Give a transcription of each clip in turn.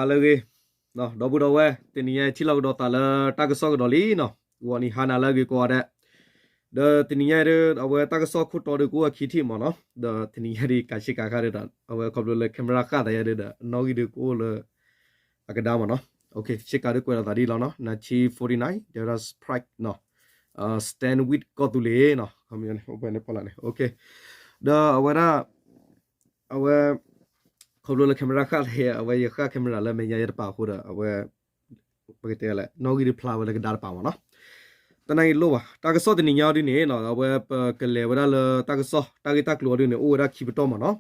ဟါလၢအဂ့ၤ, ဒီပုၢ်ဒီဝဲၢ် တနံၤညါအံၤထံၣ်လိာ်ကဒီးသးလၢတၢ်ကစီၣ်ကဒီးလံနီၤ, ဂီၤနံၤဟါနၤလၢအဂ့ၤကိးဂၤဒဲး, ဒီးတနံၤညါအံၤဒီး အဝဲတၢ်ကစီၣ်ခိၣ်တီဒုးကအိၣ်အခံထံၣ်မ့ၢ်နီၤ, ဒီးတနံၤညါဒ်ကးဆ့ကၤခါဒီး အဝဲခီဖျိလၢ camera ဃၣ်သးယါဒီး အနီၣ်ဂံၢ်ဒုးကအိၣ်လၢ အကဒါမ့ၢ်နီၤ, ဆ့ကၤဒုးကွဲးလီၤသးဒ်လီၤနီၤ, nineteen forty-nine Delta Strike နီၤ, Stand with ကီၢ်သူလ့ၤနီၤ, န့ၣ် ဒီးအဝဲဒၣ် အဝဲ ခီဖျိလၢ camera ဃၣ်သးယါ အဝဲယဃၣ် camera လၢမဲာ်ညါယဲတပာ်အဃိဒီး အဝဲ ပကတဲလဲၣ် နီၣ်ဂံၢ်ဒုးဖျါဝဲလၢကဒါတပၤမ့ၢ်နီၤ, တနာ်က့ၤလိၣ်ဘၣ်, တၢ်ကစီၣ်တနံၤညါအီၤဒုးန့ၣ် အဝဲပကလဲၤဝဲဒၣ်လၢတၢ်ကစီၣ် တၢ်ဂ့ၢ်တၢ်ကျိၤအီၤဒုးန့ၣ် အိၣ်ဝဲဒၣ်ခံပတီၢ်မ့ၢ်နီၤ,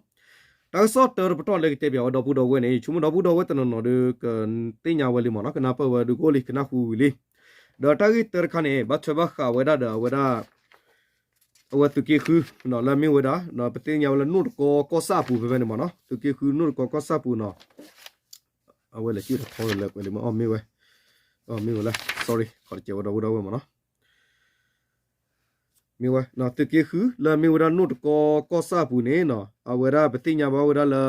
တၢ်ကစီၣ်တၢတပတီၢ်လၢကတဲပၠးဝဲဒီပုၢ်ဒီဝဲၢ်န့ၣ် ယဆိကမိၣ်ဒီပုၢ်ဒီဝဲၢ်တနီၤနီၤဒီး ကသ့ၣ်ညါဝဲလံမ့ၢ်နီၤ, ကနၢ်ပၢၢ်ဝဲဒုးကအိၣ်လံ ကနၢ်ဟူဝံၤလံ, ဒီးတၢ်ဂ့ၢ်တၢတခါန့ၣ် ဘၣ်ထွဲဘၣ်ဃးဝဲဒၣ်ဒီးအဝဲဒၣ် အဝဲသုးက့ဃု လၢအမ့ၢ်ဝဲဒၣ် ပသ့ၣ်ညါဝဲလၢနိၣ်တကီကီၢ်ဆၣ်အပူၤဖဲဖဲန့ၣ်မ့ၢ်နီၤ, သုးက့ဃုနိၣ်တကီကီၢ်ဆၣ်ပူၤနီၤ, အဝဲလဲၤကၠံၣ်ထီၣ်ထီလၢကွဲးလံမ့ၢ် မ့ၢ်ဝဲ မ့ၢ်ဝဲလၢ sorry ခီတကဲးဝဲဒီပုၢ်ဒီဝဲၢ်မ့ၢ်နီၤ, မ့ၢ်ဝဲ သုးက့ဃုလၢအမ့ၢ်ဝဲဒၣ်နိၣ်တကီကီၢ်ဆၣ်အပူၤန့ၣ်နီၤ, အဝဲဒၣ်ပသ့ၣ်ညါဘၣ်ဝဲဒၣ်လၢ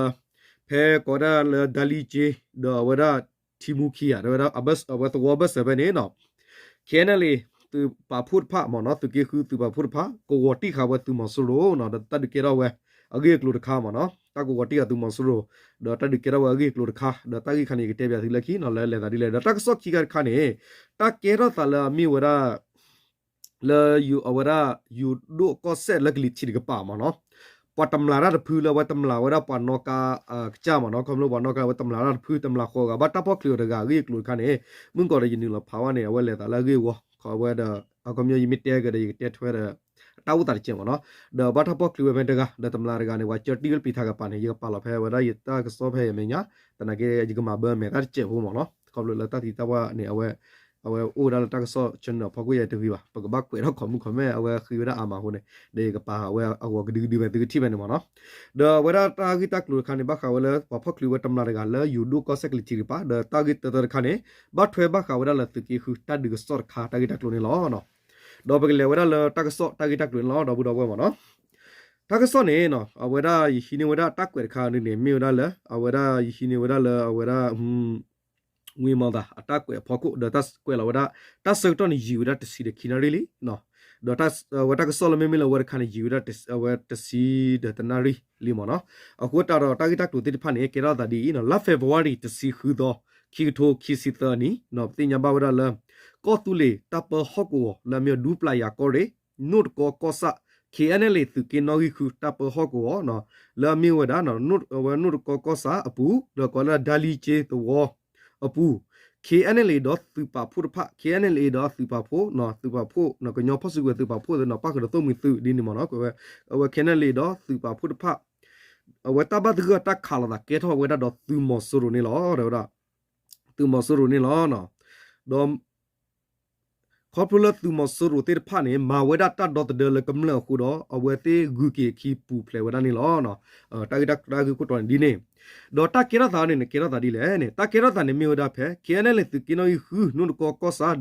ဖဲကိးဝဲဒၣ်လၢ ဒၤလံကၠ့ ဒီးအဝဲဒၣ် ထံမူခံ ဧါ တဲဝဲဒၣ် အဝဲသဝီဘၢၣ်စၢၤဖဲန့ၣ်နီၤ, KNLA သုးပာ်ဖှိၣ်တဖၣ်မ့ၢ်နီၤ, သုးက့ဃုသုးပာ်ဖှိၣ်တဖၣ် ကဝီၤတံၢ်ဃာ်ဝဲသုးမီၤစိရိၤနီၤ, ဒီးတၢ်ဒုးကဲထီၣ်ဝဲအဂ့ၢ်အကျိၤတခါမ့ၢ်နီၤ, တၢ်ကဝီၤတံၢ်ဃာ်သုးမီၤစိရိၤ ဒီးတၢ်ဒုးကဲထီၣ်ဝဲအဂ့ၢ်အကျိၤတခါ, ဒီးတၢ်ဂ့ၢ်ခါန့ၣ် ယကတဲပၠးသုလၢခံနီၤ လၢလဲၤသးဒ်လဲၣ်, ဒီးတၢ်ကစီၣ်ခံခါတခါန့ၣ် တၢ်ကဲထီၣ်သးလၢအမ့ၢ်ဝဲဒၣ် လၢအဝဲဒၣ် ယိၤဒိၣ်ကီၢ်စဲၣ်လၢကလံၤထံးတကပၤမ့ၢ်နီၤ, ပှၤတမျးတၢ်တဖုလၢအဝဲတမျးဝဲဒၣ်ပှၤနီၣ်ကါကစၢ်မ့ၢ်နီၤ, ခီဖျိပှၤနီၣ်ကါဝဲတမျးတၢ်တဖု တမျးဃီဂၤ ဘၣ်တၢ်ဖီၣ်ချုးအီၤတဂၤအဂ့ၢ်အကျိၤတခါန့ၣ်, မုၢ်ကီးဒီးယနုာ်လီၤဖးဝဲန့ၣ် အဝဲလဲၤသးလၢအဂ့ၢ်အဝီ ခီဝဲဒီး အခီပညီယမ့ၢ်တဲကဒီး ယကတဲထွဲဒီး အတၢ်အိၣ်သးတစဲးမ့ၢ်နီၤ, ဒီးဘၣ်တၢ်ဖီၣ်ချုးဝဲဖဲတဂၤ ဒီးတမျးတဂၤန့ၣ် ပှၤကၢတံၢ်ဝဲတပျံၤထါကပၤန့ၣ် ယကပာ်လီၤဖဲဝဲဒၣ်ယတၢ်ကစီၣ်ဖဲအမဲာ်ညါ, သနာ်က့ ယကမၤဘၢအမဲာ်တၢ်တစဲးဖိမ့ၢ်နီၤ, ခီဖျိလၢတၢ်သံတၢ်ပှၢ်န့ၣ် အဝဲ အဝဲအိၣ်ဝဲဒၣ်လၢတၢ်ကစီၣ် channel အဖီခိၣ်ယဲတဂ့ၤဘၣ်, ပကဘၣ်ကွဲးထီၣ် comment အဝဲဃ့ဝဲဒၣ်အါမးအဃိန့ၣ် ဒီးယကပာ်အဝဲအဂီၤကဒုကဒုဖဲ သုကထံၣ်ဖဲန့ၣ်မ့ၢ်နီၤ, ဒီးအဝဲဒၣ်တၢ်ဂ့ၢ်တၢ်ကျိၤတခါန့ၣ် ဘၣ်ဃးဝဲလၢပှၤဖီၣ်ချုးဝဲတမျးတဂၤလၢယိၤဒိၣ်ကီၢ်စဲၣ်ကလံၤထံးတကပၤ, ဒီးတၢ်ဂ့ၢ်တၢတၢတခါန့ၣ် ဘၣ်ထွဲဘၣ်ဃးဝဲဒၣ်လၢသုးက့ဃု တၢ်ဒုးကစီၣ်တခါတၢ်ဂ့ၢ်တၢ်ကျိၤန့ၣ်လီၤ. ဒီးပကလဲၤဝဲဒၣ်လၢတၢ်ကစီၣ်တၢ်ဂ့ၢ်တၢ်ကျိၤန့ၣ်လီၤ ဒီပုၢ်ဒီဝဲၢ်မ့ၢ်နီၤ, တၢ်ကစီၣ်န့ၣ် အဝဲဒၣ်ယဟံးန့ၢ်ဝဲဒၣ်တၢ်ကွဲးတခါန့ၣ်န့ၣ် မ့ၢ်ဝဲဒၣ်လၢ အဝဲဒၣ်ယဟံးန့ၢ်ဝဲဒၣ်လၢ အဝဲဒၣ် ဝံမီၤသး အတၢ်ကွဲးအဖီခိၣ် ဒီးတၢ်ကွဲးလီၤဝဲဒၣ် တၢ်ဆၢကတီၢ်န့ၣ် ယံာ်ဝဲဒၣ်တဆံဒီးခံနၣ်ရံၣ်လံ, ဒီးအဝဲတၢ်ကစီၣ်လၢမ့မ့ၢ်လၢအဝဲတခါန့ၣ် ယံာ်ဝဲဒၣ် အဝဲတဆံဒီးတနၣ်ရံၣ်လံမ့ၢ်နီၤ, အဃိသတးဒီးတၢ်ဂ့ၢ်တၢ်ကျိၤသ့ၣ်တဖၣ်န့ၣ် ကဲထီၣ်သးဒ်အံၤနီၤ, လါ February တဆံဃုသီ ခံကထိခံဆံသၢနံၣ် ပသ့ၣ်ညါဘၣ်ဝဲဒၣ်လၢ ကီၢ်သူလ့ၤတၢ်ပၢဟီၣ်ကဝီၤ လၢအမ့ၢ်ဒူပျၢ်ယၤကီၢ်ရ့ၣ် နိၣ်တကီကီၢ်ဆၣ် KNLA သုးက့နီၣ်ဂံၢ်ဃု တၢ်ပၢဟီၣ်ကဝီၤ လၢအမ့ၢ်ဝဲဒၣ် အဝဲနိၣ်တကီကီၢ်ဆၣ်အပူၤ ဒီးကိးလၢဒၤလံကၠ့သဝီအပူၤ KNLA ဒီးသုးပာ်ဖှိၣ်တဖၣ် KNLA ဒီးသုးပာ်ဖှိၣ် သုးပာ်ဖှိၣ် ကညီဖီၣ်စုကဝဲၤသုးပာ်ဖှိၣ်သ့ၣ်နီၤ ပၣ်ဃုာ်ဒီးသိၣ်မှံၤသုးဒ်န့ၣ်မ့ၢ်နီၤ, အဝဲ KNLA ဒီးသုးပာ်ဖှိၣ်တဖၣ် အဝဲတၢ်ဘၣ်သဂၢၢ်တၢ်ခးလိာ်သးကဲထီၣ်ဝဲဒၣ်ဒီးသုးမီၤစိရိၤန့ၣ်လီၤ တဲဝဲဒၣ် သုးမီၤစိရိၤန့ၣ်လီၤ. ဒီး ခီဖျိလၢသုးမီၤစိရိၤသ့ၣ်တဖၣ်န့ၣ် မၤဝဲဒၣ်တၢ်ဒီသဒၢလၢကမျၢၢ်အဃိဒီး အဝဲသ့ၣ်ဂုၤက့ၤအခံပူၤဖျဲးဝဲဒၣ်န့ၣ်လီၤ. တၢ်ဂ့ၢ်တၢ်ဂ့ၢ်ခိၣ်တီန့ၣ်ဒ်န့ၣ်, ဒီးတၢ်ကဲထီၣ်သးန့ၣ် ကဲထီၣ်သးဒ်လဲၣ်န့ၣ် တၢ်ကဲထီၣ်သးန့ၣ်မ့ၢ်ဝဲဒၣ်ဖဲ KNLA သုးက့နီၣ်ဂံၢ်ဃု နိၣ်တကီကီၢ်ဆၣ်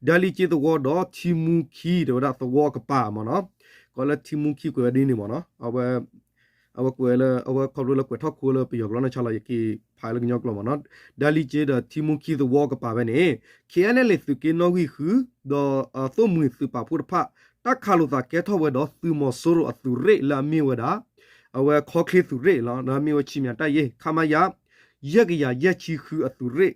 ဒၤလံကၠ့သဝီဒီးထံမူခံ တဲဝဲဒၣ်သဝီကပၤမ့ၢ်နီၤ, ကိးလၢထံမူခံကွဲးဝဲဒ်န့ၣ်မ့ၢ်နီၤ, အဝဲကွဲးလၢ အဝဲခီဖျိလၢကွဲးထီၣ်ခိလၢပယီၤကျိာ်န့ၣ်ဆါလီၤ ယကဖးလၢကညီကျိာ်မ့ၢ်နီၤ, ဒၤလံကၠ့ဒီးထံမူခံသဝီကပၤဖဲန့ၣ် KNLA သုးက့နီၣ်ဂံၢ်ဃု ဒီးသိၣ်မှံၤသုးပာ်ဖှိၣ်တဖၣ် တၢ်ခးလိာ်သးကဲထီၣ်ဝဲဒီးသုးမီၤစိရိၤအသုးရ့ၣ်လၢအမ့ၢ်ဝဲဒၣ် အဝဲခီချ့သုးရ့ၣ်လီၤ လၢအမ့ၢ်ဝဲ ခြေမြန်တပ်ရင်း ခမရ ယဲၢ်ကယၤယဲၢ်ဆံဃုအသုးရ့ၣ်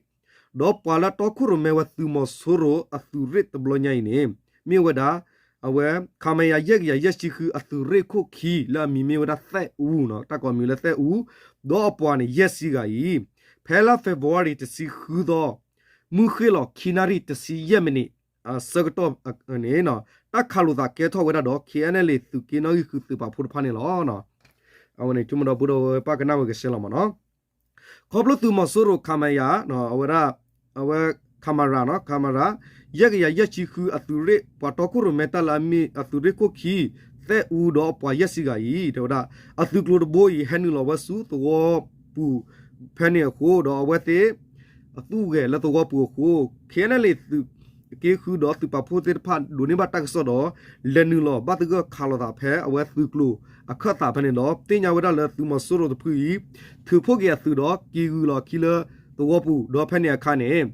ဒီးပှၤလၢတီခိၣ်ရိၣ်မဲဝဲသုးမီၤစိရိၤအသုးရ့ၣ်တဘျီညါအံၤန့ၣ် မ့ၢ်ဝဲဒၣ် အဝဲ ခမရ ယဲၢ်ကယၤယဲၢ်ဆံဃုအသုးရ့ၣ်ခိၣ်ခံ လၢအမံၤမ့ၢ်ဝဲဒၣ်သဲးအူနီၤ, တၢ်ကိးမံၤလၢသဲးအူ, ဒီးအပှၤန့ၣ် ယဲၢ်ဆံဂၤအံၤ ဖဲလါ February တဆံဃုသီ မုၢ်ဃ့ၢ်လီၤခံနၣ်ရံၣ်တဆံယဲၢ်မံးနံး အဆၢကတီၢ်န့ၣ် တၢ်ခးလိာ်သးကဲထီၣ်ဝဲဒၣ်ဒီး KNLA သုးက့နီၣ်ဂံၢ်ဃုသုးပာ်ဖှိၣ်တဖၣ်န့ၣ်လီၤ. အဝဲန့ၣ် ဆိကမိၣ်ဒီပုၢ်ဒီဝဲၢ်ပၢ်ကနၣ်ဝဲကဆှဲလီၤမ့ၢ်နီၤ, ခီဖျိသုးမီၤစိရိၤ ခမရ အဝဲဒၣ် အဝဲ ခမရ နီၤ ခမရ ယဲၢ်ကယၤယဲၢ်ဆံဃုအသုးရ့ၣ် ပှၤတီခိၣ်ရိၣ်မဲတၢ်လၢအမ့ၢ်အသုးရ့ၣ်ခိၣ်ခံ သဲးအူဒီးအပှၤယဲၢ်ဆံဂၤအံၤ တဲဝဲဒၣ် အသုးကျိၤတဘိအံၤ ဟဲနုာ်လီၤဝဲဆူသဝီပူၤဖဲန့ၣ်အဃိ ဒီးအဝဲသ့ၣ် အသူၣ်ဂဲၤလၢသဝီပူၤအဃိ KNLA သုးက့ဃုဒီးသုးပာ်ဖှိၣ်သ့ၣ်တဖၣ် ဒိးန့ၢ်ဘၣ်တၢ်ကစီၣ်ဒီး လဲၤနုာ်လီၤဘၣ်သဂၢၢ်ခးလိာ်သးဖဲအဝဲသုးကျိၤအခၢၣ်သးဖဲန့ၣ်ဒီး သ့ၣ်ညါဝဲဒၣ်လၢသုးမီၤစိရိၤတဖုအံၤ ထုးဖှိၣ်က့ၤအသုးဒီးက့ၤဂုာ်လီၤအခံလၢ သဝီပူၤ ဒီးဖဲန့ၣ်အခါန့ၣ်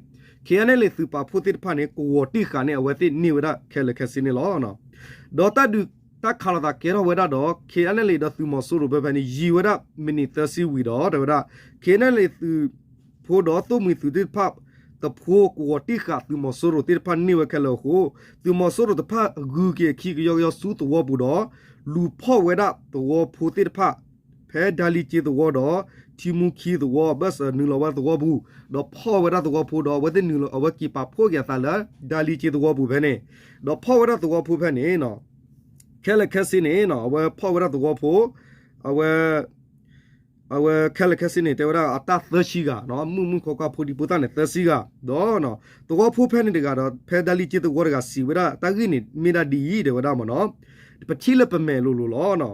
KNLA သုးပာ်ဖှိၣ်သ့ၣ်တဖၣ်န့ၣ် ကဝီၤတံၢ်ဃာ်န့ၣ် အဝဲသ့ၣ်န့ၢ်ဝဲဒၣ်ခဲလၢာ်ခဲဆ့န့ၣ်လီၤ. ဒီးတၢ်ဒုးတၢ်ခးလိာ်သးကဲထီၣ်ဝဲဒၣ်ဒီး KNLA ဒီးသုးမီၤစိရိၤဖဲဖဲန့ၣ် ယံၤဝဲဒၣ်မံးနံးသၢဆံဝံၤဒီး တဲဝဲဒၣ် KNLA သုးဖိဒီးသိၣ်မှံၤသုးသ့ၣ်တဖၣ် သဖှိကဝီၤတံၢ်ဃာ်သုးမီၤစိရိၤသ့ၣ်တဖၣ်န့ၢ်ဝဲခဲလၢာ်အဃိ သုးမီၤစိရိၤတဖၣ်ဂုၤက့ၤအခံကယီကယီဆူသဝီပူၤဒီး လူၤဖီၣ်ဝဲဒၣ်သဝီဖိသ့ၣ်တဖၣ် ဖဲဒၤလံက့သဝီဒီး ထံမူခံသဝီ ဘၢၣ်စၢၤနုာ်လီၤဝဲသဝီပူၤ ဒီးဖီၣ်ဝဲဒၣ်သဝီဖိဒီး အဝဲသ့ၣ်နုာ်လီၤ အဝဲက့ၤပာ်ဖှိၣ်က့ၤအသးလၢ ဒၤလံက့သဝီပူၤဖဲန့ၣ် ဒီးဖီၣ်ဝဲဒၣ်သဝီဖိဖဲန့ၣ် ခဲလၢာ်ခဲဆ့န့ၣ် အဝဲဖီၣ်ဝဲဒၣ်သဝီဖိ အဝဲ အဝဲခဲလၢာ်ခဲဆ့န့ၣ် တဲဝဲဒၣ်အတၢ်သၢဆံဂၤ မုၣ်မုၣ်ခွါခွါဖိဒံဖိသၣ်န့ၣ်သၢဆံဂၤ ဒီး သဝီဖိဖဲန့ၣ်တဂၤဒီး ဖဲဒၤလံက့သဝီတဂၤစံးဝဲဒၣ် တၢ်ဂ့ၢ်န့ၣ်မ့ၢ်ဒၣ်ဒ်အံၤ တဲဝဲဒၣ်မ့ၢ်နီၤ ပထံၣ်လၢပမဲာ်လိၤလိၤလီၤ.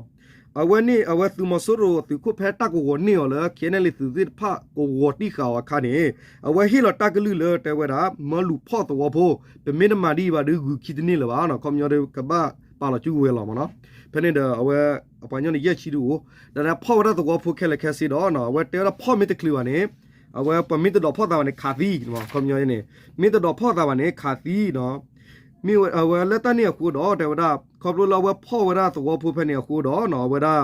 အဝဲန့ၣ် အဝဲသုးမီၤစိရိၤသုးခိၣ်ဖဲတၢ်ကဝီၤန့ၢ်အီၤလၢ KNLA သုးသ့ၣ်တဖၣ်ကဝီၤတံၢ်ဃာ်အီၤအခါန့ၣ် အဝဲဟ့ၣ်လီၤတၢ်ကလုၢ်လၢတဲဝဲဒၣ် မၢလူၤဖီၣ်သဝီဖိ ပမ့ၢ်တမၤဒ်အံၤဘၣ်ဒီး ဂုၤခံတန့ၢ်လၢၤဘၣ်နီၤ ခီပညီဒီးကဘၣ်ပာ်လီၤစုကဝဲၤလီၤမ့ၢ်နီၤ ဖဲန့ၣ်ဒီးအဝဲ အပှၤကညီန့ၣ် ယဲၢ်ဆံဒုအိၣ် ဒီးဖီၣ်ဝဲဒၣ်သဝီဖိခဲလၢာ်ခဲဆ့ဒီး အဝဲတဲဝဲဒၣ်ဖီၣ်မ့ၢ်တချုးဘၣ်န့ၣ် အဝဲပှၤမ့ၢ်တဒိးဖီၣ်သးဘၣ်န့ၣ် ခးသံ ခီပညီန့ၣ် မ့ၢ်တဒိးဖီၣ်သးဘၣ်န့ၣ် ခးသံနီၤ မ့ၢ်အဝဲလၢတၢ်န့ၣ်အဃိဒီး တဲဝဲဒၣ် ခီဖျိလၢအဝဲဖီၣ်ဝဲဒၣ်သဝီဖိဖဲန့ၣ်အဃိဒီး အဝဲဒၣ်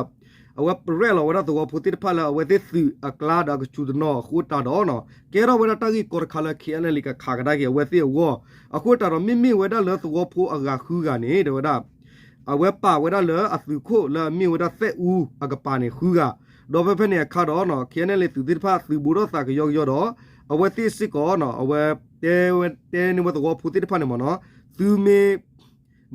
အဝဲရဲၣ်လီၤဝဲဒၣ်သဝီဖိသ့ၣ်တဖၣ်လၢ အဝဲသ့ၣ်သုးအကျါဒီးအကဆူးတနီၤအဃိတၢ်ဒီး ကဲထီၣ်ဝဲဒၣ်တၢ်ဂ့ၢ်ကီတခါလၢ KNLA ကခးကဒါက့ၤအဝဲသ့ၣ်အဂီၢ် အဃိတၢ်ဒီး မ့မ့ၢ်ဝဲဒၣ်လၢသဝီဖိအဂၤဃုဂၤန့ၣ် တဲဝဲဒၣ် အဝဲပာ်ဝဲဒၣ်လၢအသုးခိၣ်လၢအမ့ၢ်ဝဲဒၣ်သဲးအူအကပၤန့ၣ်ဃုဂၤ ဒီးဖဲဖဲန့ၣ်အခါဒီး KNLA သုးသ့ၣ်တဖၣ်သုးဘူးထီၣ်သးကယီကယီဒီး အဝဲသ့ၣ်စ့ၢ်ကီး အဝဲ တဲဝဲ တဲန့ၢ်ဝဲသဝီဖိသ့ၣ်တဖၣ်န့ၣ်မ့ၢ်နီၤ သုမ့ၢ်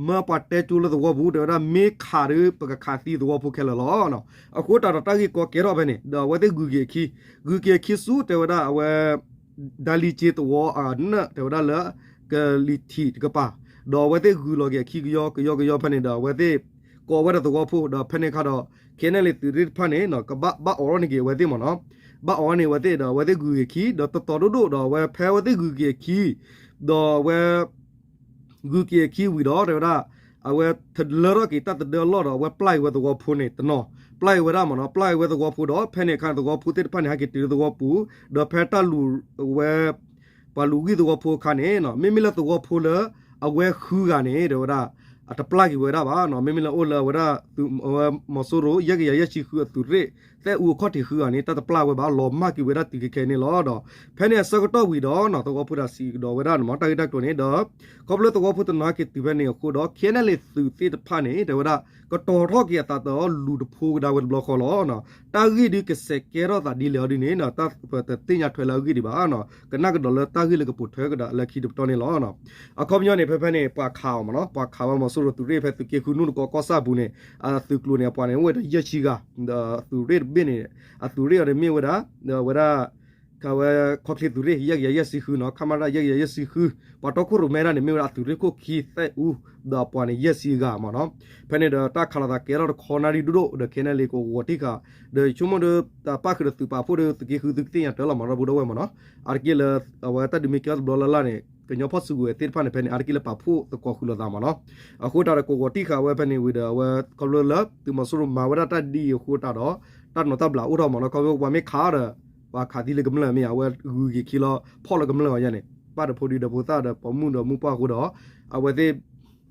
မၢပှၤတဲကၠိလၢသဝီပူၤ တဲဝဲဒၣ်မ့ၢ်ခးဒီး ပကခးသံသဝီဖိခဲလၢာ်လီၤ. အဃိတၢ်ဒီးတၢ်ဂ့ၢ်ကီကဲထီၣ်ဖဲန့ၣ် ဒီးအဝဲသ့ၣ်ဂုၤက့ၤအခံ ဂုၤက့ၤအခံဆူတဲဝဲဒၣ်အဝဲ ဒၤလံက့သဝီအနၢၣ် တဲဝဲဒၣ်လၢ ကလံၤထံးတကပၤ ဒီးအဝဲသ့ၣ်ဂုၤလီၤက့ၤအခံကယီကယီကယီဖဲန့ၣ်ဒီး အဝဲသ့ၣ်ကိးဝဲဒၣ်သဝီဖိ ဒီးဖဲန့ၣ်အခါဒီး KNLA သုးသ့ၣ်တဖၣ်န့ၣ် ကဘၣ်ဘၣ်အိးထီၣ်န့ၢ်က့ၤအဝဲသ့ၣ်မ့ၢ်နီၤ ဘၣ်အိးန့ၢ်အဝဲသ့ၣ်ဒီး အဝဲသ့ၣ်ဂုၤက့ၤအခံ ဒီးတတီၤဒိၣ်ဒိၣ်ဒီး အဝဲဖဲအဝဲသ့ၣ်ဂုၤက့ၤအခံ ဒီးအဝဲ ဂုၤက့ၤအခံဝံၤဒီး တဲဝဲဒၣ် အဝဲလၢထီၣ်က့ၤတၢ်သဒၢအလီၢ်ဒီး အဝဲပျၢ်က့ၤဝဲသဝီဖိန့ၣ်တနီၤ ပျၢ်က့ၤဝဲဒၣ်မ့ၢ်နီၤ ပျၢ်က့ၤဝဲသဝီဖိဒီး ဖဲန့ၣ်အခါန့ၣ် သဝီဖိသ့ၣ်တဖၣ်န့ၣ် ဟဲက့ၤတုၤလၢသဝီပူၤ ဒီးဖဲတၢ်လူၤဝဲ ပှၤလူၤဂံၢ်သဝီဖိအခါန့ၣ် မ့မ့ၢ်လၢသဝီဖိလၢ အဝဲဃုဂၤန့ၣ် တဲဝဲဒၣ် အတပျၢ်က့ၤဝဲဒၣ်ဘၣ်နီၤ မ့မ့ၢ်လၢအိၣ်လၢအဝဲဒၣ် မီၤစိရိၤ ယဲၢ်ကယၤယဲၢ်ဆံဃုအသုးရ့ၣ် သဲးအူအခီၣ်ထံးဃုဂၤန့ၣ် တၢ်တပျၢ်ဝဲဘၣ် လီၤမၢ်က့ၤဝဲဒၣ်တုၤခဲခဲအံၤန့ၣ်လီၤ. ဒီးဖဲန့ၣ်အဆၢကတီၢ်ဝံၤဒီး သဝီဖိတဂၤစံးကဒီးဝဲဒၣ်န့ၣ်မ့ၢ် တၢ်ဂ့ၢ်တၢ်ကျိၤန့ၣ်ဒီး ခီဖျိသဝီဖိတနီၤဟဲက့ၤတုၤဖဲန့ၣ်အဃိဒီး KNLA သုးသ့ၣ်တဖၣ်န့ၣ် တဲဝဲဒၣ် ကတီၤထီၣ်က့ၤအသးဒီးလူၤတဖိကဒါဝဲတဘျီဃီလီၤ. တၢ်ဂ့ၢ်ဒုးကစဲးကဲထီၣ်သးဒ်လဲၣ်အီၤဒ်န့ၣ် ပတသ့ၣ်ညါထွဲလၢအဂ့ၢ်ဒံးဘၣ်နီၤ ကနၣ်ကဒီးလၢတၢ်ဂ့ၢ်လၢကပိာ်ထွဲကဒီးလၢခံတပတီၢ်န့ၣ်လီၤ. အခီပညီန့ၣ် ဖဲဖဲန့ၣ် ပှၤခးအီၤမ့ၢ်နီၤ ပှၤခးဝဲမီၤစိရိၤသုးရ့ၣ်ဖဲသုးက့ဃုနူၢ်တကီကီၢ်ဆၣ်အပူၤန့ၣ် အသုးကျိၤန့ၣ် အပှၤန့ၣ်အိၣ်ဝဲဒၣ်ယဲၢ်ဆံဂၤ ဒီးသုးရ့ၣ်တဘ့ၣ်န့ၣ် အသုးရ့ၣ်အီၤန့ၣ်မ့ၢ်ဝဲဒၣ် ဝဲဒၣ် ခးဝဲခီၣ်ချ့သုးရ့ၣ် ယဲၢ်ကယၤယဲၢ်ဆံဃုနီၤ ခမရ ယဲၢ်ကယၤယဲၢ်ဆံဃု ပှၤတီခိၣ်ရိၣ်မဲဒၣ်န့ၣ် မ့ၢ်ဝဲဒၣ်အသုးရ့ၣ်ခိၣ်ခံသဲးအူ ဒီးအပှၤန့ၣ်ယဲၢ်ဆံဂၤမ့ၢ်နီၤ ဖဲန့ၣ်ဒီးတၢ်ခးလိာ်သးကဲထီၣ်တခီနၣ်ရံၣ်ဒိၣ်ဒိၣ် ဒီး KNLA ကဝီၤတံၢ်ဃာ် ဒီးဆိကမိၣ်ဒီး တၢ်ပၣ်ဃုာ်ဒီးသုးပာ်ဖှိၣ်ဒီးသုးက့ဃုသုးကသ့ၣ်ညါတၢ်လီၤမ့ၢ်နီၤ ပူၤဒၣ်ဝဲမ့ၢ်နီၤ အါတက့ၢ်လၢ အဝဲတၢ်ဒုးမ့ၢ်ကဲထီၣ်တဘျီလၢ်လၢ်န့ၣ် ကညီဖီၣ်စုကဝဲၤသ့ၣ်တဖၣ်န့ၣ် ဖဲန့ၣ် အါတက့ၢ်လၢပာ်ဖှိၣ်သကိးဃုာ်လိာ်သးမ့ၢ်နီၤ အဃိတၢ်ဒီးကဝီၤတံၢ်ဃာ်ဝဲဖဲန့ၣ်ဝံၤဒီး အဝဲခီဖျိလၢ သုးမီၤစိရိၤမၤဝဲဒၣ်တၢ်ဒ်အံၤအဃိတၢ်ဒီး တၢ်နီၤတၢ်ဘျးအိၣ်ထီၣ်မ့ၢ်နီၤ ခီဖျိပှၤမ့ၢ်ခးဒီး ပှၤခးသံလၢကမျၢၢ်မ့ၢ် အဝဲဂုၤက့ၤခံလီၤ ဖီၣ်လၢကမျၢၢ်အီၤယဲန့ၣ် ပၣ်ဒီးဖိဒံဒီးဖိသၣ်ဒီးပိာ်မုၣ်ဒီးမုၢ်ပှၢ်အဃိဒီး အဝဲသ့ၣ်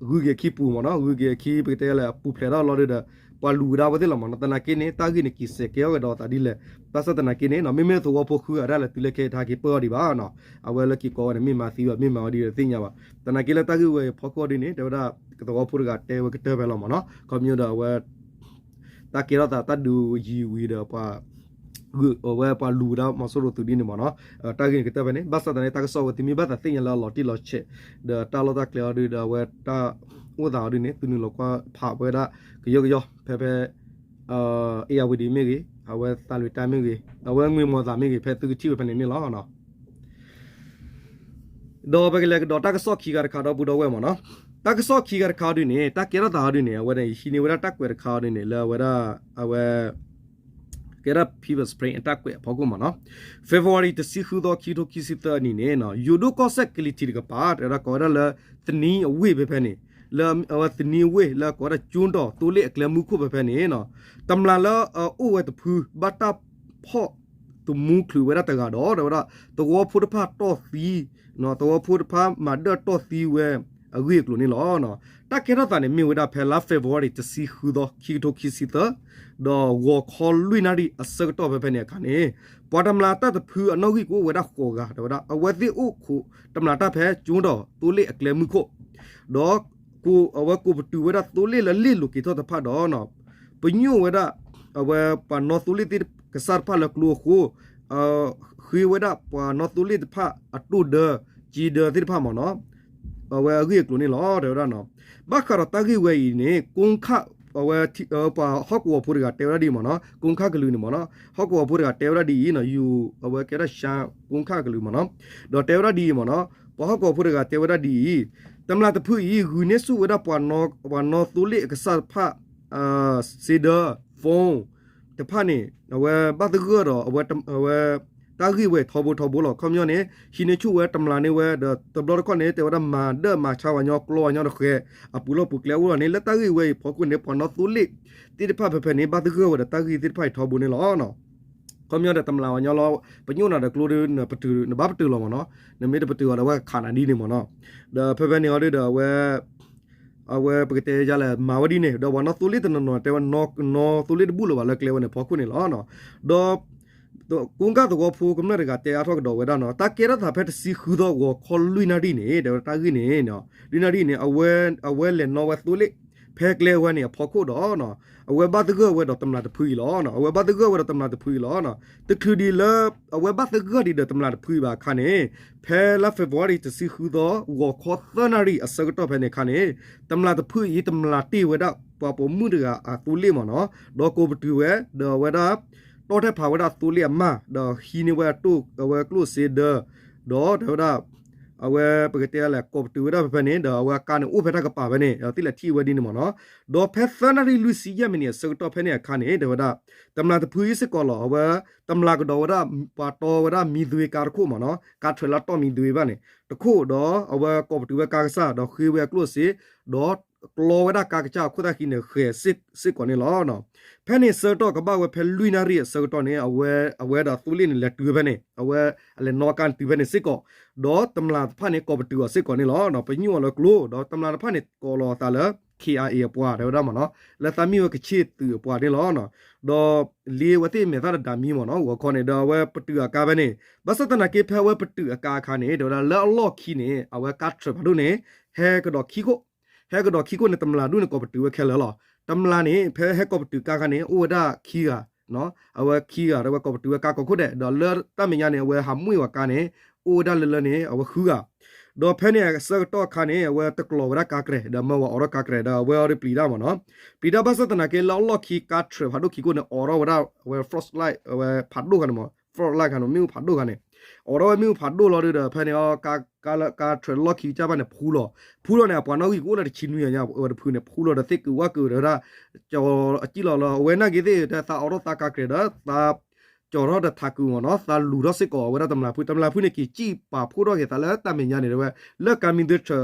ဂုၤက့ၤအခံပူၤမ့ၢ်နီၤ ဂုၤက့ၤအခံ ပကတဲလၢအပူၤဖျဲးထီၣ်လီၤဒီး ပှၤလူၤကဒါဝဲသ့ၣ်လီၤမ့ၢ်နီၤ သနာ်က့န့ၣ် တၢ်ဂ့ၢ်န့ၣ်က့ၤစဲးကဲထီၣ်ကဒီးသးဒ်လဲၣ် ဘၣ်ဆၣ်သနာ်က့န့ၣ်နီၤ မ့မ့ၢ်သဝီဖိဃုဂၤဒၣ်လဲာ်တုၤလၢခဲအံၤတဟဲက့ၤပၢၢ်အီၤဒံးဘၣ်နီၤ အဝဲလၢက့ၤကိးဝဲန့ၣ် မ့ၢ်မၤသံဘၣ် မ့ၢ်မၤဝဲဒ်လဲၣ်တသ့ၣ်ညါဘၣ် သနာ်က့လၢတၢ်ဂ့ၢ်ဝဲအံၤဖီခိၣ်ဒ်န့ၣ် တဲဝဲဒၣ် သဝီဖိတဂၤတဲဝဲကတၢၢ်ဖဲလီၤမ့ၢ်နီၤ ခီပညီဒီးအဝဲ တၢ်ကဲထီၣ်သးတၢ်ဒုးယံၤဝံၤဒီးပှၤ ဂုာ်အဝဲပှၤလူၤဝဲဒၣ်မီၤစိရိၤသုးဒ်န့ၣ်မ့ၢ်နီၤ တၢ်ဂ့ၢ်န့ၣ်ကတၢၢ်ဖဲန့ၣ် ဘၣ်ဆၣ်သနာ်က့ တၢ်ကစီၣ်ဝဲသုမ့ၢ်ဘၣ်သးသ့ၣ်ညါလၢအလီၤတံၢ်လီၤဆဲး ဒီးတၢ်လီၢ်တၢ်ကျဲအီၤဒုးဒီးအဝဲတၢ်အိၣ်သးအီၤဒ်န့ၣ် သုနုာ်လီၤကွၢ်ဖးဝဲဒၣ်ကယီကယီ ဖဲဖဲ အ့ၣ်ယၢ်ဝံၤဒံးမ့ၢ်ဂ့ၤ အဝဲသးလွံၢ်တၢ်မ့ၢ်ဂ့ၤ အဝဲငွေမော်သးမ့ၢ်ဂ့ၤ ဖဲသုကထံၣ်ဝဲဖဲန့ၣ်န့ၣ်လီၤ. ဒီးပကလဲၤကဒီးတၢ်ကစီၣ်ခံဂၤတခါဒီပုၢ်ဒီဝဲၢ်မ့ၢ်နီၤ, တၢ်ကစီၣ်ခံဂၤတခါအီၤဒ်န့ၣ် တၢ်ကဲထီၣ်သးအီၤဒ်န့ၣ် အဝဲန့ၣ် ယဟံးန့ၢ်ဝဲဒၣ်တၢ်ကွဲးတခါအီၤဒ်န့ၣ် လၢအဝဲဒၣ် အဝဲ ကဲဒၣ် People's Spring အတၢ်ကွဲးအဖီခိၣ်မ့ၢ်နီၤ, February တဆံဃုသီ ခံကထိခံဆံသၢအနံၤန့ၣ် ယိၤဒိၣ်ကီၢ်စဲၣ်ကလံၤထံးတကပၤ တဲဝဲဒၣ်ကိးဝဲဒၣ်လၢ သနံအဝ့ၢ်ဖဲဖဲန့ၣ် လၢအဝဲသနံအဝ့ၢ် လၢကိးဝဲဒၣ်ကၠိတီၤသိလ့ၣ်အကျဲမူခိၣ်ဖဲဖဲန့ၣ် တမျာ်လၢအအိၣ်ဝဲတဖု ဘၣ်တၢ်ဖီၣ် တမူချုးဝဲဒၣ်တဂၤဒီး တဲဝဲဒၣ် သဝီဖိတဖၣ်တီၢ်သံ သဝီဖိတဖၣ်မၤဒၢၣ်တီၢ်သံဝဲအဂ့ၢ်အကျိၤန့ၣ်လီၤ. တၢ်ကဲထီၣ်သးန့ၣ် မ့ၢ်ဝဲဒၣ်ဖဲလါ February တဆံဃုသီ ခံကထိခံဆံသၢ ဒီးဂီၤခီလွံၢ်နၣ်ရံၣ်အဆၢကတီၢ်ဖဲဖဲန့ၣ်အခါန့ၣ် ပှၤတမျာ်တၢ်တဖုအနီၣ်ဂံၢ်ကအိၣ်ဝဲဒၣ်ဃိးဂၤ တဲဝဲဒၣ် အဝဲသ့ၣ်အိၣ်ခိးတမျာ်တၢ်ဖဲ ကၠိဒီးသိလ့ၣ်အကျဲမုၢ်ခိၣ် ဒီး အဝဲကိးပတုာ်ဝဲဒၣ်သိလ့ၣ်လၢလ့ၣ်လိၤက့ၤထီၣ်တဖၣ်ဒီး ပညိၣ်ဝဲဒၣ် အဝဲပှၤနီၣ်သိလ့ၣ်သ့ၣ်ကစၢ်တဖၣ်လၢကျိအဃိ ဃ့ဝဲဒၣ်ပှၤနီၣ်သိလ့ၣ်တဖၣ်အတိၢ်ဒၢ က့ဒၢသ့ၣ်တဖၣ်မ့ၢ်နီၤ အဝဲအဂ့ၢ်အကျိၤန့ၣ်လီၤ တဲဝဲဒၣ်နီၤ. ဘၣ်ဃးဒီးတၢ်ဂ့ၢ်ဝဲအံၤန့ၣ် ကိခၣ် အဝဲ ပှၤဟီၣ်ကဝီၤဖိတဂၤတဲဝဲဒၣ်ဒ်အံၤမ့ၢ်နီၤ ကိခၣ်ကလုာ်န့ၣ်မ့ၢ်နီၤ ဟီၣ်ကဝီၤဖိတဂၤတဲဝဲဒၣ်ဒ်အံၤနီၤ ယူၤ အဝဲကဲဒၣ်ရှါကိခၣ်ကလုာ်မ့ၢ်နီၤ ဒီးတဲဝဲဒၣ်ဒ်အံၤမ့ၢ်နီၤ ပှၤဟီၣ်ကဝီၤဖိတဂၤတဲဝဲဒၣ်ဒ်အံၤ တမျာ်တဖုအံၤ ဂုာ်န့ၢ်ဆူၣ်ဝဲဒၣ်ပှၤနီၣ်သိလ့ၣ်အကစၢ်တဖၣ် စ့ဒၢ phone တဖၣ်န့ၣ် အဝဲဘၣ်သဂၢၢ်ဒီး အဝဲ တၢ်ဂ့ၢ်ဝဲအံၤထီဘိထီဘိလီၤ. ခီပညီန့ၣ် ဟံးန့ၢ်ဆူၣ်ဝဲတမျာ်န့ၢ်ဝဲ ဒီးတဘျီတခီၣ်န့ၣ် တဲဝဲဒၣ်မၤဒၢၣ်မၤဆါဝဲညီကျီဝဲညီတဃဲၤ အပူၤလီၢ်ပူၤကျဲအိၣ်လီၤန့ၣ် လၢတၢ်ဂ့ၢ်ဝဲအံၤဖီခိၣ်န့ၣ် ပှၤနီၣ်သိလ့ၣ်သ့ၣ်တဖၣ်ဖဲဖဲန့ၣ် ဘၣ်သဂၢၢ်ဝဲဒီးတၢ်ဂ့ၢ်သ့ၣ်တဖၣ်အံၤထီဘိန့ၣ်လီၤ. ခီပညီဒီးတမျာ်ဝဲညီလီၤ ပညိၣ်နၤဒီးကျိဒီး နဘၣ်ပတုာ်လီၤမ့ၢ်နီၤ နမ့ၢ်တပတုာ်အီၤဒီးအဝဲကခးနၤဒ်န့ၣ်မ့ၢ်နီၤ ဒီးဖဲဖဲန့ၣ်အီၤဒုဒီးအဝဲ အဝဲပကတဲယလဲၣ် မၤဝဲဒ်န့ၣ် ဒီးပှၤနီၣ်သိလ့ၣ်တနီၤနီၤတဲဝဲ နီၣ်သိလ့ၣ်တဘူၣ်လၢၤဘၣ်လၢကျဲဝဲန့ၣ်ဖီခိၣ်န့ၣ်လီၤ. ဒီး ကိးကၣ်သဝီဖိကမျၢၢ်တဂၤတဲအါထီၣ်ကဒီးဝဲဒၣ်နီၤ တၢ်ကဲထီၣ်သးဖဲတဆံဃုသီဂီၤခီလွံၢ်နၣ်ရံၣ်န့ၣ် တဲဝဲတၢ်ဂ့ၢ်န့ၣ် လွံၢ်နၣ်ရံၣ်န့ၣ် အဝဲလဲၤနီၣ်ဝဲသိလ့ၣ် ဖဲကျဲဝဲန့ၣ်အဖီခိၣ်ဒီး အဝဲဘၣ်သဂၢၢ်ဝဲဒီးတမျာ်တဖုအံၤလီၤ. အဝဲဘၣ်သဂၢၢ်ဝဲဒီးတမျာ်တဖုအံၤလီၤ. တချုးဒံးလၢ အဝဲဘၣ်သဂၢၢ်ဒံးဒီးတမျာ်တဖုအံၤဘၣ်အခါန့ၣ် ဖဲလါ February တဆံဃုသီ ဂီၤခီသၢနၣ်ရံၣ်အဆၢကတီၢ်ဖဲန့ၣ်အခါန့ၣ် တမျာ်တဖုအံၤ တမျာ်တ့ၢ်ဝဲဒၣ်ပှၤပိာ်မုၣ်တဂၤအသိလ့ၣ်မ့ၢ်နီၤ ဒီးကိးပတုာ်ဝဲ ဒီးအဝဲဒၣ် တီၢ်ထဲဖးဝဲဒၣ်သိလ့ၣ်အမါ ဒီးဟံးန့ၢ်ဝဲအဝဲကျိၣ်စ့ဒၢ ဒီးတဲဝဲဒၣ် အဝဲပကတဲလဲၣ် ကိးပတုာ်ဝဲဒၣ်ဖဲဖဲန့ၣ် ဒီးအဝဲအကါန့ၣ်အိၣ်ဖဲတၢ်ကပၤဖဲန့ၣ် ဒီးသ့ၣ်လဲၤထံၣ်ဝဲဒ်န့ၣ်မ့ၢ်နီၤ ဒီးဖဲသၢနၣ်ရံၣ်လွံၢ်ဆံယဲၢ်မံးနံးအဆၢကတီၢ်ဖဲန့ၣ်အခါန့ၣ် တဲဝဲဒၣ် တမျာ်တဖုအံၤစ့ၢ်ကီးလီၤ အဝဲ တမျာ်ကဒီးဝဲဒၣ် ပှၤတီဝဲဒၣ်မံသွ့ကါတခိၣ်မ့ၢ်နီၤ ကါထြဲးလၢတီၢ်မံသွ့ဘၣ်န့ၣ် တခိၣ်ဒီး အဝဲကိးပတုာ်ဝဲကါကစၢ် ဒီးဃ့ဝဲအကျိၣ်စ့ ဒီးကျီဝဲဒၣ်ကါကစၢ်အခိၣ်သၣ်ဃံန့ၣ် ဃဲၤစ့ၢ်ကီးန့ၣ်လီၤ. ဖဲန့ၣ်ဆၢကတီၢ်ကဘၣ်ဝဲဖဲလွံၢ်နၣ်ရံၣ်အဆၢကတီၢ်န့ၣ် အဝဲ အဝဲဒီးသိလ့ၣ်န့ၣ် လဲၤတုၤဝဲဖဲန့ၣ် အဝဲ အလဲၤနီၣ်ကါန့ၣ်တုၤဖဲန့ၣ်စ့ၢ်ကီး ဒီးတမျာ်တဖၣ်န့ၣ် ကိးပတုာ်အီၤစ့ၢ်ကီးန့ၣ်လီၤ. ပညိၣ်အီၤလၢကျိ ဒီးတမျာ်တဖၣ်န့ၣ် ကိးလီၤအသးလၢ ခ့အါအ့ အပှၤ တဲဝဲဒၣ်မ့ၢ်နီၤ လၢသးမ့ၢ်ဝဲကချ့ၣ်သုးအပှၤန့ၣ်လီၤ. ဒီးလ့ဝဲသ့ၣ်မဲာ်သၣ်တဒါမံမ့ၢ်နီၤ ဂီၤခီန့ၣ် ဒီးအဝဲပတုာ်အကါဖဲန့ၣ် ဘၣ်ဆၣ်သနာ်က့ဖဲအဝဲပတုာ်အကါအခါန့ၣ် တဲဝဲဒၣ်လၢအလီၢ်ခံန့ၣ် အဝဲကါထြဲးဖးဒိၣ်န့ၣ် ဟဲကဒီးခံခိၣ် ဟဲကဒီးခံခိၣ်န့ၣ် တမျာ်ဒူၣ်န့ၣ် ကိးပတုာ်ဝဲခဲလၢာ်လီၤ. တမျာ်န့ၣ် ဖဲဟဲကိးပတုာ်ကါခါန့ၣ် အိၣ်ဝဲဒၣ်ခံဂၤ အဝဲခံဂၤ ဒီးအဝဲကိးပတုာ်ဝဲကါကိးခိၣ်ဒဲး ဒီးလၢတၢ်မဲာ်ညါန့ၣ် အဝဲဟးမွ့ၢ်ဝဲကါန့ၣ် အိၣ်ဝဲဒၣ်လၢလၢန့ၣ် အဝဲဃုဂၤ ဒီးဖဲန့ၣ်အဆၢကတီၢ်အခါန့ၣ် အဝဲတကျိးဝဲဒၣ်ကါကြဲး ဒီးမၢဝဲအိးထီၣ်ကါကြဲး ဒီးအဝဲအီၤဒုးပျံၤတၢ်မ့ၢ်နီၤ ပျံၤတၢ်ဘၣ်ဆၣ်သနာ်က့လၢအလီၢ်ခံကါထြဲးဖးဒိၣ်ခံခိၣ်န့ၣ် အိးထီၣ်ဝဲဒၣ်အဝဲ flashlight အဝဲဖးဒိၣ်ခါန့ၣ်မ့ၢ် flashlight ခါန့ၣ် မ့ၣ်အူဖးဒိၣ်ခါန့ၣ် အိးထီၣ်ဝဲမ့ၣ်အူဖးဒိၣ်လီၤဒုးဒီး ဖဲန့ၣ် ကါထြဲးလီၢ်ခံကစၢ်ဘၣ်န့ၣ် ဖူလီၤ ဖူလီၤန့ၣ် အပှၤနီၣ်ဂံၢ်ကအိၣ်လၢတဆံနွံညါ အဝဲတဖုန့ၣ် ဖူလီၤဒီးသ့ၣ်ကုာ်ဝၣ်ကုာ်ဒီးဝဲဒၣ် ကၠီၤအစံၣ်လီၤလၢအဝဲနာ်က့ၤသ့ၣ် တၢ်သးအိးထီၣ်သးကါကြဲးဒီး သး ကၠီၤထီၣ်ဒီးထးကုာ်မ့ၢ်နီၤ သးလူၤထီၣ်စ့ၢ်ကီးဝဲဒၣ်တမျာ်ဖု တမျာ်ဖုန့ၣ် က့ၤစံၣ်ပာ်ဖှိၣ်ထီၣ်က့ၤသးလၢတၢ်မဲာ်ညါန့ၣ် တဲဝဲ လၢကါမံသွ့ထြဲး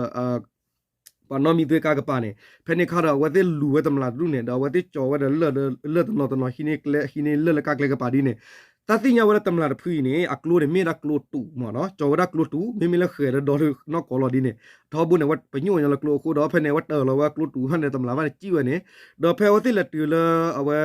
ပှၤနီၣ်မံသွ့ကါကပၤန့ၣ် ဖဲန့ၣ်ခါဒီး အဝဲသ့ၣ်လူၤဝဲတမျာ်တဒူၣ်န့ၣ် ဒီးအဝဲသ့ၣ်ကၠီၤဝဲဒီးလၢၢ်တနီၤတနီၤ ဟံးန့ၢ်လၢၢ်လၢကါကျဲကပၤဒ်န့ၣ် တၢ်သ့ၣ်ညါဝဲဒၣ်တမျာ်တဖုအံၤန့ၣ် အကျိန့ၣ် မ့ၢ်ဒၣ်ကျိတူာ်မ့ၢ်နီၤ ကၠီၤဝဲဒၣ်ကျိတူာ်မ့မ့ၢ်လၢဃဲၤဒီးဒီနီၢ်ကီၢ်လီၤဒ်န့ၣ် ထီဘိန့ၣ် ပညိၣ်ဝဲညီလၢကျိအဃိဒီး ဖဲန့ၣ် အဝဲတၢၤလီၤဝဲကျိတူာ်ဖဲန့ၣ် တမျာ်ဘၣ်န့ၣ် စံၣ်ဝဲန့ၣ် ဒီးဖဲအဝဲသ့ၣ်လဲၤတုၤလၢအဝဲ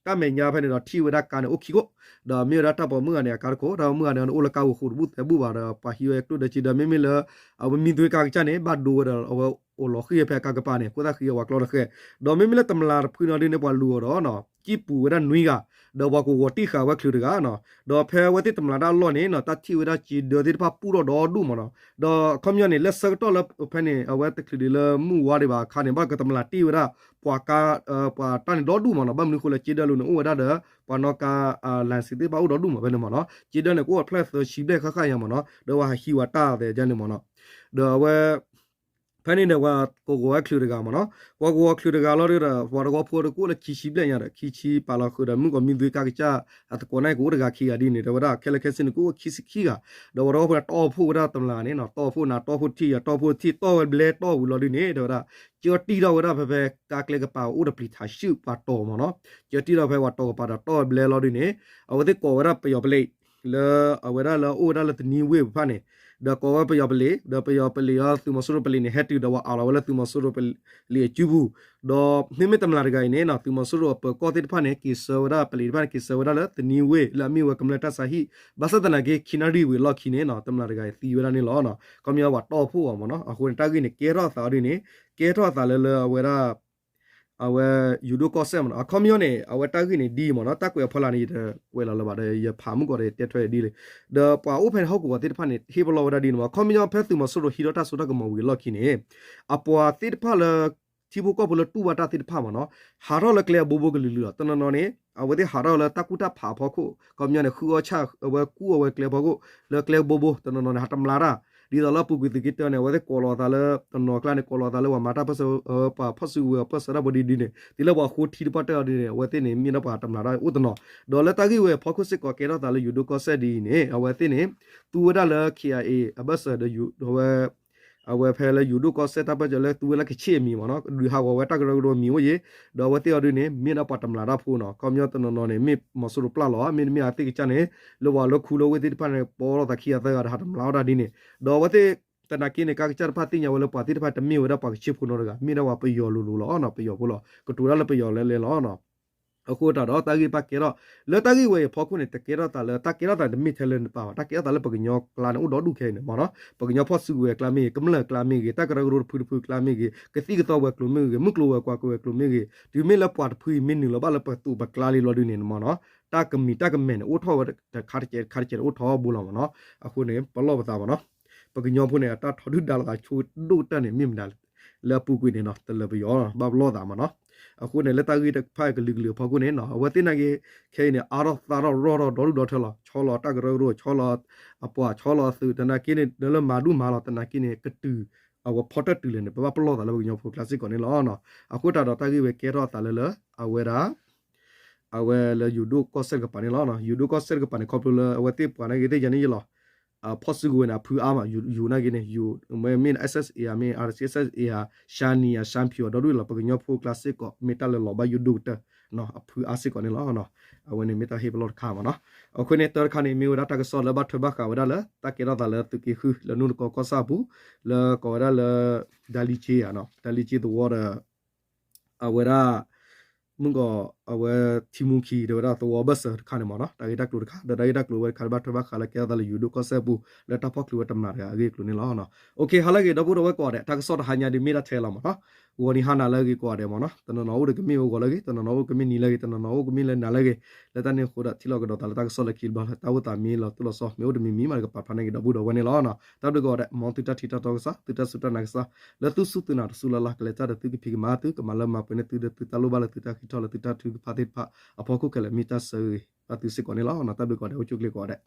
တၢ်မဲာ်ညါဖဲန့ၣ်ဒီး ထံၣ်ဝဲဒၣ်ကါန့ၣ် အိၣ်ခံခိၣ် ဒီးမ့ၢ်ဝဲဒၣ်တၢ်ပိာ်မုၣ်ဂၤန့ၣ် အကါတခိၣ် တၢ်ပိာ်မုၣ်ဂၤန့ၣ် အိၣ်လၢကါဂီၤဃိတဘူၣ်သဲဘူၣ်ဘၣ်ဒီး ပှၤဟံးဝဲကျိၣ်ဒီးစ့ဒီး မ့မ့ၢ်လၢ အဝဲမံသွ့ကါကစၢ်န့ၣ် ဘၣ်ဒိဝဲဒီး အဝဲအိၣ်လီၤဃံၤဖဲကါကပၤန့ၣ် ခိၣ်သၣ်ဃံအဝဲကျီတဃဲၤ ဒီးမ့မ့ၢ်လၢတမျာ်တဖုန့ၣ်ဒ်န့ၣ် ပှၤလူၤအီၤဒီး စံၣ်ပူၤဝဲဒၣ်နွံဂၤ ဒီးပှၤကဝီၤတံၢ်ဃာ်ဝဲချုးတဂၤ ဒီးဖဲအဝဲသ့ၣ်တမျာ်တၢ်အလီၢ်န့ၣ် တၢ်ထံၣ်ဝဲဒၣ်စ့ဒၢသ့ၣ်တဖၣ်ပူၣ်ထီၣ်ဒီဒူၣ်မ့ၢ်နီၤ ဒီးခီပညီန့ၣ် လၢဆၢကတီၢ်လၢဖဲန့ၣ် အဝဲတချုးဒံးလၢမုၢ်ဝါဒံးဘၣ်အခါန့ၣ် ဘၣ်ကတမျာ်တ့ၢ်ဝဲဒၣ် ပှၤကါ ပှၤတၢ်န့ၣ်ဒီဒူၣ်မ့ၢ်နီၤ ဘၣ်မနုၤဃိလၢစ့ဒၢလိၤန့ၣ် အိၣ်ဝဲဒၣ်ဒီး ပှၤနီၣ်ကါ license သ့ၣ်တဖၣ်အိၣ်ဒီဒူၣ်မ့ၢ်ဖဲန့ၣ်မ့ၢ်နီၤ စ့ဒၢန့ၣ် ကအိၣ်ဖျဲၣ်သၢဆံဘျဲၣ်ဃၣ်ဃၣ်ညါမ့ၢ်နီၤ ဒီးပှၤဟးဟံးဝဲတၢ်သဲးကန့ၣ်မ့ၢ်နီၤ ဒီးအဝဲ ဖဲန့ၣ်ဒီးပှၤကဝီၤဝဲချုးတဂၤမ့ၢ်နီၤ ပှၤကဝီၤချုးတဂၤလီၤဒီး ပှၤတဝီဖိဒီးကအိၣ်လၢခံဆံဘျဲၣ်ညါဒီး ခံဆံပာ်လီၤဃုာ်ဒီး မုၣ်ကီၤမံသွ့ကါကစၢ်အသကိးန့ၣ် ကအိၣ်တဂၤခံဂၤဒ်န့ၣ် တဲဝဲဒၣ် ခဲလၢာ်ခဲဆ့န့ၣ် ကအိၣ်ခံဆံခံဂၤ ဒီးပှၤတဝီဖိန့ၣ် တီၢ်ဖှိၣ်ဝဲဒၣ်တမျာ်န့ၣ်နီၤ တီၢ်ဖှိၣ်နၤ တီၢ်ဖှိၣ်ထံၣ်ယၤ တီၢ်ဖှိၣ်ထံၣ် တီၢ်ဝဲဘျဲတီၢ်ဝံၤလီၤဒ်န့ၣ် တဲဝဲဒၣ် ကၢတံၢ်ထီၣ်ဝဲဒၣ်ဖဲဖဲကါကျဲကပၤအိၣ်ဒီးပျံၤထးရှုၣ်ပှၤတီၤမ့ၢ်နီၤ ကၢတံၢ်ထီၣ်ဖဲပှၤတီၤကပၤဒီးတီၢ်ဝဲဘျဲလီၤဒ်န့ၣ် အဝဲသ့ၣ်ကိးဝဲဒၣ်ပယီၤပလ့း လၢအဝဲဒၣ်လၢအအိၣ်ဝဲဒၣ်လၢတနံဝ့ၢ်ဖၣ်န့ၣ်, ဒီးကိးဝဲပယီၤပလံး, ဒီးပယီၤပလံးအီၤ သုးမီၤစိရိၤပလံးန့ၣ် ဟဲတုၤဒီးပှၤအးလီၤဝဲလၢသုးမီၤစိရိၤပလံးအစုပူၤ, ဒီးမ့မ့ၢ်တမျးတဂၤအံၤန့ၣ်နီၤ သုးမီၤစိရိၤအပၢၤကီၢ်သ့ၣ်တဖၣ်န့ၣ် က့ၤဆှၢဝဲဒၣ်ပလံးတဖၣ်န့ၣ် က့ၤဆှၢဝဲဒၣ်လၢတနံဝ့ၢ် လၢအမ့ၢ်ဝဲကမျၢၢ်တၢ်ဆါဟံၣ်, ဘၣ်ဆၣ်သနာ်က့ ခံနၣ်ရံၣ်ဝံၤအလီၢ်ခံန့ၣ်နီၤ တမျးတဂၤအံၤသံဝဲဒၣ်န့ၣ်လီၤ. ခီပညီပှၤတီၢ်ဖှိၣ်အီၤမ့ၢ်နီၤ, အဃိန့ၣ် တၢ်ဂ့ၢ်န့ၣ် ကဲထီၣ်အသးအီၤဒ်န့ၣ်, ကဲထီၣ်အသးလၢလၢအဝဲဒၣ် အဝဲယိၤဒိၣ်ကီၢ်စဲၣ်မ့ၢ်နီၤ, အခီပညီန့ၣ် အဝဲတၢ်ဂ့ၢ်န့ၣ်ဒ်အံၤမ့ၢ်နီၤ, တၢ်ကွဲးအဖီလာ်န့ၣ် ယတကွဲးလီၤလၢၤဘၣ်ဒီး ယဖးမုၢ်ကီးဒီး ယတဲထွဲဒ်လဲၣ်, ဒီးပှၤအိၣ်ဖဲန့ၣ်ဟီၣ်ကဝီၤသ့ၣ်တဖၣ်န့ၣ် ဟ့ၣ်ပလီၢ်ဝဲဒၣ်ဒ်န့ၣ်မ့ၢ်, အခီပညီဖဲသုးမီၤစိရိၤဟံးထီၣ်တၢ်စိတၢ်ကမီၤဝံၤအလီၢ်ခံန့ၣ် အပှၤသ့ၣ်တဖၣ်လၢ ထံဖိကီၢ်ဖိလၢတူၢ်ဘၣ်တၢ်သ့ၣ်တဖၣ်မ့ၢ်နီၤ, ဟးထီၣ်လၢကျဲအဘိဘိကလုာ်ကလုာ်လီၤ. တနီၤနီၤန့ၣ် အဝဲသ့ၣ်ဟးထီၣ်လၢတၢ်ကူၣ်တၢ်ဖးအဖီခိၣ်, ခီပညီန့ၣ် ဃုအီၣ်ဆၣ် အဝဲကူၣ်အီၣ်ဝဲကျဲအဖီခိၣ် လၢကျဲဘိဘိ, တနီၤနီၤန့ၣ် ဟးတမျးတၢ်, ဒ်သိးလၢအပူၤကွံာ်သုးက့တၢန့ၣ် အဝဲသ့ၣ်ကိးလီၤအသးလၢ တနီၤကျါန့ၣ် ကိးလီၤအသးလၢပှၤမၤတၢ်ပၢၢ်ဆၢ ပှၤဖီၣ်စုကဝဲၤအပၢၢ်ဆၢတၢ်ဖိဒ်ဒ်န့ၣ် တုၤလၢပှၤဃိထံတပှၢ်တၢၢ်အီၤဒ်န့ၣ် အဝဲသ့ၣ်န့ၣ် မ့ၢ်ဒၣ်ပှၤတမျးတၢ်အိၣ်တနီၤ, ဒီးလၢတၢ်ဂ့ၢ်ဝဲအဖီခိၣ်စ့ၢ်ကီး ကဲထီၣ်သးလၢယိၤဒိၣ်ကီၢ်စဲၣ်ဒ်အံၤန့ၣ် အဝဲသ့ၣ်န့ၣ် သူဝဲဒၣ်လၢ ခ့ၣ်အဲၣ်အ့ အဘၢၣ်စၢၤဒီး အဝဲ အဝဲဖဲလၢယိၤဒိၣ်ကီၢ်စဲၣ်တၢ်ပၢၢ်ဆၢလၢသူဝဲလၢကခ့ၣ်အမံၤမ့ၢ်နီၤ, ဒုးဟးဂီၤဝဲတၢ်ကရၢကရိအမံၤအိၣ်ယ့ၤ, ဒီးအဝဲသ့ၣ်အီၤဒ်န့ၣ် မ့ၢ်ဒၣ်ပှၤတမျးတၢ်ဖိနီၤ, ခီပညီတနီၤနီၤန့ၣ် မ့ၢ်မီၤစိရိၤပျၢ်လီၤ, မ့တမ့ၢ်အသ့ၣ်ကစၢ်န့ၣ် လၢပှၤလၢခူလၢဝ့ၢ်သ့ၣ်တဖၣ်န့ၣ် ပိာ်လိာ်သးခံဂၤသၢဂၤဒီး ဟးတမျးအီၣ်တၢ်ဒ်န့ၣ်, ဒီးအဝဲသ့ၣ် သနာ်က့န့ၣ် ကကစၢ်တဖၣ်သ့ၣ်ညါဝဲလၢပှၤသ့ၣ်တဖၣ်တမ့ၢ်ဝဲဒၣ်ပှၤကခ့ၣ်ဖိနီတဂၤ, မ့ၢ်ဒၣ်ပှၤပယီၤလိၤလိၤလီၤနီၤ, ပယီၤဖိလီၤ, ကတိၤတၢ်လၢပယီၤလဲၤလဲၤလီၤနီၤ. အဃိသတးဒီး တၢ်ဂ့ၢ်ဘၣ်ကဲထီၣ် လၢတၢ်ဂ့ၢ်ဝဲအံၤအဖီခိၣ်န့ၣ် တကဲထီၣ်သးလၢ တၢ်ကဲထီၣ်သးတမ့ၢ်ထဲလၢနပၢ်ဘၣ်, တၢ်ကဲထီၣ်သးလၢပကညီကျါန့ၣ် အိၣ်ဒီဒူၣ်ခဲအံၤန့ၣ်မ့ၢ်နီၤ, ပကညီဖီၣ်စုကဝဲၤအကျါမ့ၢ်ဂ့ၤ, ကမျၢၢ်အကျါမ့ၢ်ဂ့ၤ, တၢ်ကရၢကရိတဖုတဖုအကျါမ့ၢ်ဂ့ၤ, ကသံၣ်ကသီဝဲၤကျိၤမ့ၢ်ဂ့ၤ, မုၢ်ကျိၤဝဲၤကွာ်ကဝဲၤကျိၤမ့ၢ်ဂ့ၤ, တုၤမ့ၢ်လၢပှၤတဖုအံၤမ့ၢ်နုာ်လီၤဘၣ်လၢပသူးပကျါလံလီၤဒ်န့ၣ်မ့ၢ်နီၤ, တၢ်ကမံၤတၢ်ကမဲာ်န့ၣ် အိၣ်ထီၣ်ဝဲတခါတကဲးတခါတကဲးန့ၣ် အိၣ်ထီၣ်ဘိလီၤမ့ၢ်နီၤ. အဃိန့ၣ် ပလီၢ်ပသးမ့ၢ်နီၤ, ပကညီဖိန့ၣ် အတၢ်ထီဒုၣ်ဒါလိာ်သးဆိဒိၣ်ကတၢၢ်န့ၣ် မ့ၢ်မတၤ လၢအပူၤကွံာ်န့ၣ်နီၤ, တလၢပယီၤ ဘၣ်ပလီၢ်သးမ့ၢ်နီၤ. အဃိန့ၣ် လၢတၢ်ဂ့ၢ်တဖၣ်အံၤကလုာ်ကလုာ်အဖီခိၣ်န့ၣ်နီၤ, အဝဲသ့ၣ်နာ်က့ ခဲအံၤန့ၣ် အါထီၣ်သါထီၣ်ရီၣ်ထီၣ်ဒီဒူၣ်ဒီထၢလီၤ, ဆီလီၤတၢ်ကရၢကရိ, ဆီလီၤအပှၤ, ဆီလီၤအသုး, သနာ်က့န့ၣ် လၢလၢမၤဒူၣ်မၤလီၤ, သနာ်က့န့ၣ် ကတုၤ အဝဲဖီတၢ်တုၤလဲၣ်န့ၣ် ပဘၣ်ပလီၢ်သးလၢပကညီဖိကျါစ့ၢ်ကီးန့ၣ်လီၤ. အဃိသတးဒီးတၢ်ဂ့ၢ်ဝဲကဲထီၣ်အသးလၢလၢ အဝဲဒၣ် အဝဲလၢယိၤဒိၣ်ကီၢ်စဲၣ်တကပၤန့ၣ်လီၤ. ယိၤဒိၣ်ကီၢ်စဲၣ်တကပၤန့ၣ် ခီဖျိလၢအဝဲသ့ၣ်ပှၤနာ်က့သ့ၣ်ညါန့ၣ်ယလီၤ, ဖီၣ်စုကဝဲၤန့ၣ် အဖုအါမး, ယိၤနာ်က့န့ၣ် ယိၤမ့ၢ် SSA ဧါ, မ့ၢ် RCSS ဧါ, ရှမ်းနီဧါ, ရှမ်းဖြူဧါ, ဒီဒူၣ်လီၤ, ပကညီဖိကျါစ့ၢ်ကီး မ့ၢ်တၢ်လၢလီၤဘၣ်ယိၣ်ဒိၣ်ကတၢၢ် အဖုအါစ့ၢ်ကီးန့ၣ်လီၤ. အဝဲန့ၣ်မ့ၢ်တၢ်ဟ့ၣ်ပလီၢ်တခါမ့ၢ်နီၤ. အဃိန့ၣ် တၢ်တခါန့ၣ် မ့ၢ်ဝဲဒၣ်တၢ်ကစီၣ်လၢဘၣ်ထွဲဘၣ်ဃးဝဲဒၣ်လၢ တၢ်ကဲထီၣ်သးလၢသုးက့ဃု လၢနူၢ်တကီကီၢ်ဆၣ်အပူၤ လၢကိးဝဲဒၣ်လၢ ဒၤလံကၠ့ဧါ, ဒၤလံကၠ့သဝီဒီး အဝဲဒၣ် မုၢ်ကီး အဝဲထံမူခံ တဲဝဲဒၣ်သဝီဘၢၣ်စၢၤတခါန့ၣ်မ့ၢ်နီၤ, တၢ်ဂ့ၢ်တၢ်ကျိၤတခါ, ဒီးတၢ်ဂ့ၢ်တၢ်ကျိၤဝဲတခါ ဘၣ်ထွဲဘၣ်ဃးလၢကဲထီၣ်သးလၢယိၤဒိၣ်ကီၢ်စဲၣ်အပူၤ လၢတၢ်ဖီၣ်ချုးဝဲတမျးတဂၤအဂ့ၢ်အကျိၤန့ၣ်လီၤ. ဟါလၢအဂ့ၤ ဒီပုၢ်ဒီဝဲၢ်ကိးဂၤဒဲး, တၢ်ကစီၣ်တဟါညါဒ်မ့ၢ်ဒၣ်ထဲလီၤမ့ၢ်နီၤ, ဂီၤနံၤဟါနၤလၢအဂ့ၤကိးဂၤဒဲးမ့ၢ်နီၤ, တနီၤနီၤအိၣ်ဒီးကမ့ၢ်ဝဲဂီၤလၢအဂ့ၤ, တနီၤနီၤအိၣ်ကမ့ၢ်နံၤလၢအဂ့ၤ, တနီၤနီၤအိၣ်ကမ့ၢ်လၢနၤလၢအဂ့ၤ, လၢတၢ်န့ၣ်အဃိဒီး ထံၣ်လိာ်ကဒီးသးလၢတၢ်ကစီၣ်လၢခံတဘျီလၢ တၢ်အိၣ်သးမ့ၢ်လီၤတိၢ်လီၤဆီ မ့ၢ်အိၣ်တမံၤမံၤမး ကပာ်ဖျါန့ၢ်က့ၤဒီပုၢ်ဒီဝဲၢ်န့ၣ်လီၤ. တၢ်ဘျုးကိးဂၤဒဲး, မ်သုတၢ်ထံၣ်တၢ်တီကစီၣ် သုတၢ်စူၢ်တၢ်နာ်ကစီၣ် လၢသုစူၢ်သုနာ်တစူၢ်လၢ်လၢ် ကလဲၤတၢ်ဒီးသုကဖံးကမၤသု ကမၤလၢမၤပှဲၤန့ၢ်သုဒီးသုတၢ်လိၣ်ဘၣ်လၢသုတၢ်ဃ့ထီၣ်လၢသုတၢ်ထုကဖၣ်သ့ၣ်တဖၣ်အဖီခိၣ်ခဲလၢာ် မ့ၢ်တၢ်ဆၢဂ့ၤဘၣ်သုစ့ၢ်ကီးန့ၣ်လီၤ. တၢ်ဘျုးကိးဂၤဒဲး အိၣ်ဆူၣ်အိၣ်ချ့ကိးဂၤဒဲး.